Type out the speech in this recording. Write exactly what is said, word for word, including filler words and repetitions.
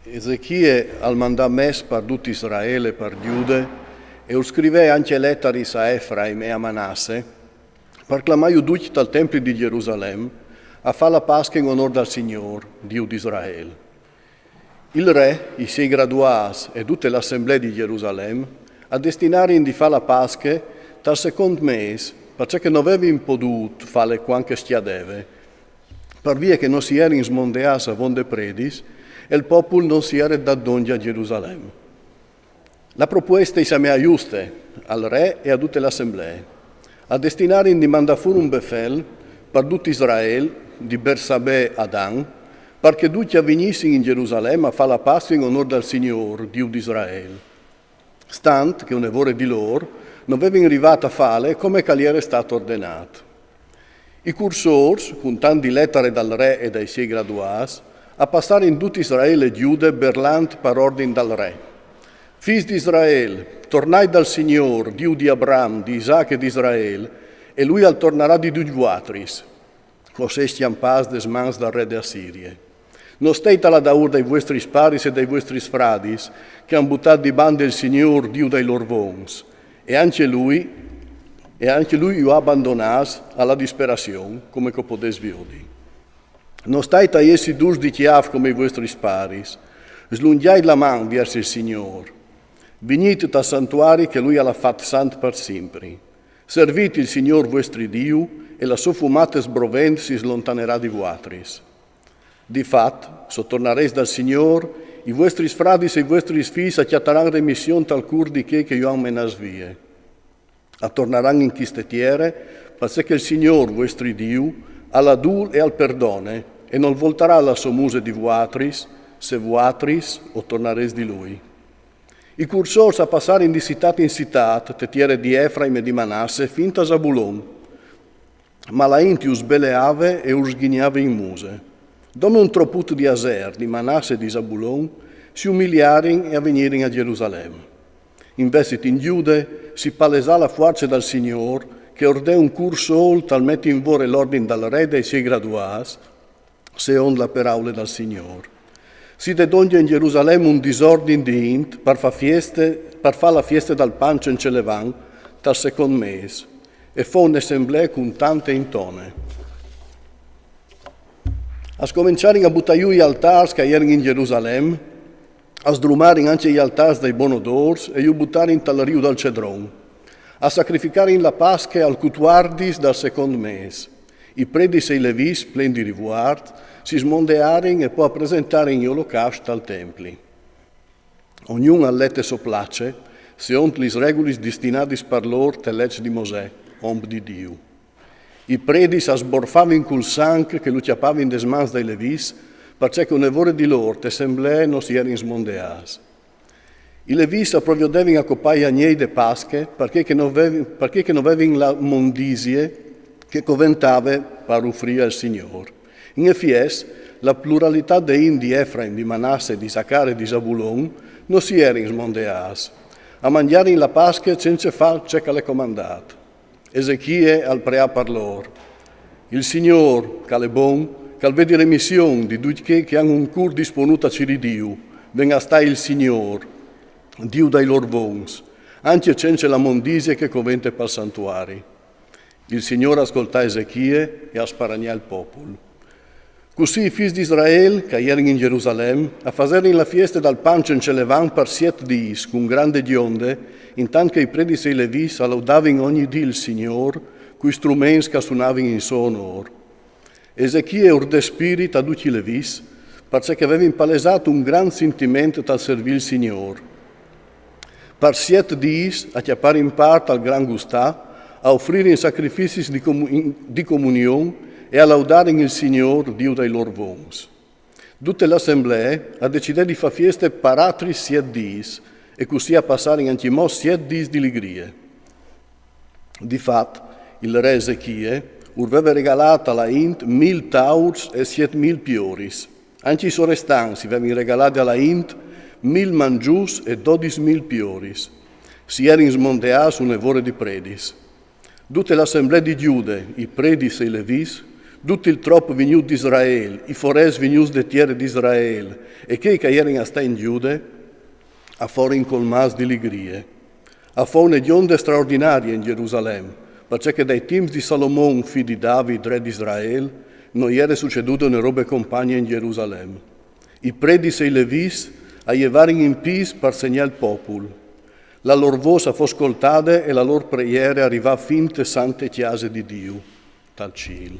Ezechie al mandà mes par dut Israel e par Gjude, e ur scrivè ancje letaris a Efraim e a Manasse, par clamâju ducj tal templi di Gjerusalem a fâ la Pasche in onôr dal Signôr, Diu di Israel. Il re, i siei graduâts e dute la assemblée di Gjerusalem a destinarin di fâ la Pasche tal secont mês, parcè che no vevin podût fâle cuant che scjadeve, par vie che no si jerin smondeâts avonde predis e il popul no si jere dât dongje a Gjerusalem. La propueste i semeà juste al re e a dute la assemblée. A destinarin di mandâ fûr un befel par dut Israel, di Bersabè a Dan, par che ducj a vignissin in Gjerusalem a fâ la Pasche in onôr dal Signôr, Diu di Israel, stant che une vore di lôr no vevin rivât a fâle come che al jere stât ordenât. I cursôrs, cun tant di letare dal re e dai siei graduâts, a passarin dut Israel e Gjude berlant par ordin dal re: Fîs di Israel, tornait dal Signôr, Diu di Abram, di Isac e di Israel, e lui al tornarà di ducj vuatris, che o sês scjampâts des mans dal re de Assirie. No steit a ladaûr dai vuestris paris e dai vuestris fradis, che a àn butât di bande il Signôr, Diu dai lôr vons, e ancje lui, e ancje lui ju à bandonâts a la disperazion, come che o podês viodi. No steit a jessi dûrs di cjâf come i vuestris paris. Slungjait la man viers il Signôr. Vignît tal santuari che lui al à fat sant par simpri. Servit il Signôr vuestri Diu e la sô fumate sbrovent si slontanerà di vuatris. Di fat, se o tornarês dal Signôr, i vuestris fradis e i vuestris fîs a cjataran remission tal cûr di chei che ju àn menâts vie. A tornaran in cheste tiere, parcè che il Signôr vuestri Diu al adûl e al perdone, e nol voltarà la sô muse di vuatris, se vuatris o tornarês di lui. I cursôrs a passarin di citât in citât, te tiere di Efraim e di Manasse, fin ta Zabulon. Ma la int ju sbeleave e ur sghignave in muse. Dome un troput di Aser, di Manasse e di Zabulon, si umiliarin e a vignirin a Gjerusalem. Invezit in Gjude si palesà la fuarce dal Signôr, che ordè un cursôl tal meti in vore l'ordin dal re e dai siei graduâts, seont la peraule dal Signôr. Si dedonge in Gjerusalem un disordin di int par fâ fieste, par fâ la fieste dal pan cence levan, tal secont mês, e fo une assemblée cun tante intone. A scomençarin a butâ jù i altârs che a jerin in Gjerusalem, a sdrumarin ancje i altârs dai bon odôrs e ju butarin tal riu dal Cedron. A sacrificarin la Pasche al cutuardis dal secont mês. I predis e i levîs, plens di rivuart, si smondearin e po a presentarin i olocauscj tal templi. Ognun al lè te sô place, seont lis regulis destinadis par lôr te leç di Mosè, om di Diu. I predis a sborfavin cul sanc che lu cjapavin des mans dai levîs, parcè che une vore di lôr te assemblée no si jerin smondeâts. I levîs a proviodevin a copâ i agnei de Pasche, parcè che no vevin, parcè che no vevin la mondisie che coventave par ufrî al Signôr. In efiets, la pluralitât de int di Efraim, di Manasse, di Isacar e di Zabulon no si jerin smondeâts. A mangjarin la Pasche cence fâ ce che al è comandât. Ezechie al preà par lôr: Il Signôr, che al è bon, che al vedi remission di ducj chei che a àn un cûr disponût a cirî Diu, ven a stâi il Signôr, Diu dai lôr vons, ancje cence la mondisie che covente pal santuari. Il Signôr a scoltà Ezechie e a sparagnà il popul. Cussì i fîs di Israel, che a jerin in Gjerusalem, a faserin la fieste dal pan cence levan par siet dîs, cun grande gjonde, intant che i predis e i levîs a laudavin ogni dì il Signôr, cui struments che a sunavin in so onôr. Ezechie ur dè spirit a ducj i levîs, parcè che a vevin palesât un grant sintiment tal servî il Signôr. Par siet dîs a cjaparin part al grant gustâ, a ufririn sacrificis di comu-, in-, di comunion e a laudarin il Signôr, Diu dai lôr vons. Dute la assemblée a decidè di fâ fieste par altris siet dîs, e cussì a passarin ancjemò siet dîs di ligrie. Di fat, il re Ezechie ur veve regalât a la int mil taurs e siet mil pioris. Ancje i sorestants i vevin regalât a la int mil mangjus e dodis mil pioris. Si jerin smondeâts une vore di predis. Dute la assemblée di Gjude, i predis e i levîs, Dut il trop vignût d'Israel, i forêts vignûts de tiere d'Israel, e chei che a jerin a stâ in Gjude, a forin colmâts di ligrie. A fo une gjonde straordinarie in Gjerusalem, parcè che dai timps di Salomon, fi di David, re d'Israel, no jere sucedude une robe compagne in Gjerusalem. I predis e i levîts a jevarin in pîts par segnâ il popul. La lôr vôs a fo scoltade e la lôr preiere a rivà fin te sante cjase di Diu, tal cîl.